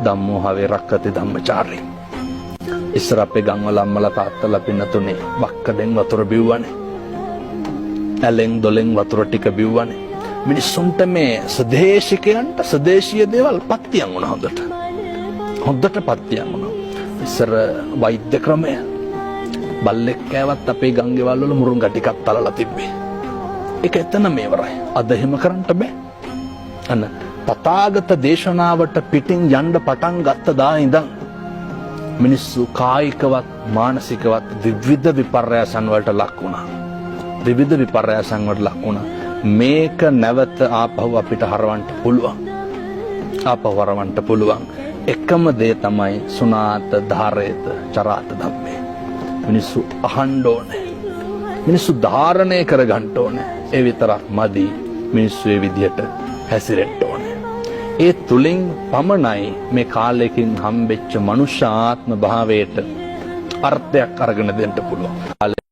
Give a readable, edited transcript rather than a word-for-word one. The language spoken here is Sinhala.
ධම්මෝ හවේ රක්කති ධම්මචාරී. ඉස්සර අපේ ගම්වල අම්මලා තාත්තලා පින්නතුනේ වක්කඩෙන් වතුර බිව්වනේ. ඇලෙන් දොලෙන් වතුර ටික බිව්වනේ. මිනිස්සුන්ට මේ ස්වදේශිකයන්ට ස්වදේශීය දේවල් පත්තියන් වුණා හොඳට. හොඳට පත්තියන් වුණා. ඉස්සර වෛද්‍ය ක්‍රමය බල්ලෙක් කෑවත් අපේ ගංගෙවල් වල මුරුංගා ටිකක් තලලා තිබ්බේ. ඒක එතනම ඉවරයි. අද එහෙම කරන්න බෑ. අන්න තථාගත දේශනාවට පිටින් යන්න පටන් ගත්ත දා ඉඳන් මිනිස්සු කායිකවත් මානසිකවත් විවිධ විපර්යාසන් වලට ලක් වුණා. විවිධ විපර්යාසන් වලට ලක් වුණා. මේක නැවත ආපහු අපිට හරවන්න පුළුවන්. ආපහු හරවන්න පුළුවන්. එකම දේ තමයි සුනාත ධාරේත චරාත ධම්මේ. මිනිස්සු අහන්න ඕනේ. මිනිස්සු ධාරණය කරගන්න ඕනේ. ඒ විතරක් මදි. මිනිස්සු ඒ විදිහට හැසිරෙන්න ඕනේ. ඒ තුලින් පමණයි මේ කාලයකින් හම්බෙච්ච මනුෂ්‍ය ආත්ම භාවයට අර්ථයක් අරගෙන දෙන්න පුළුවන්.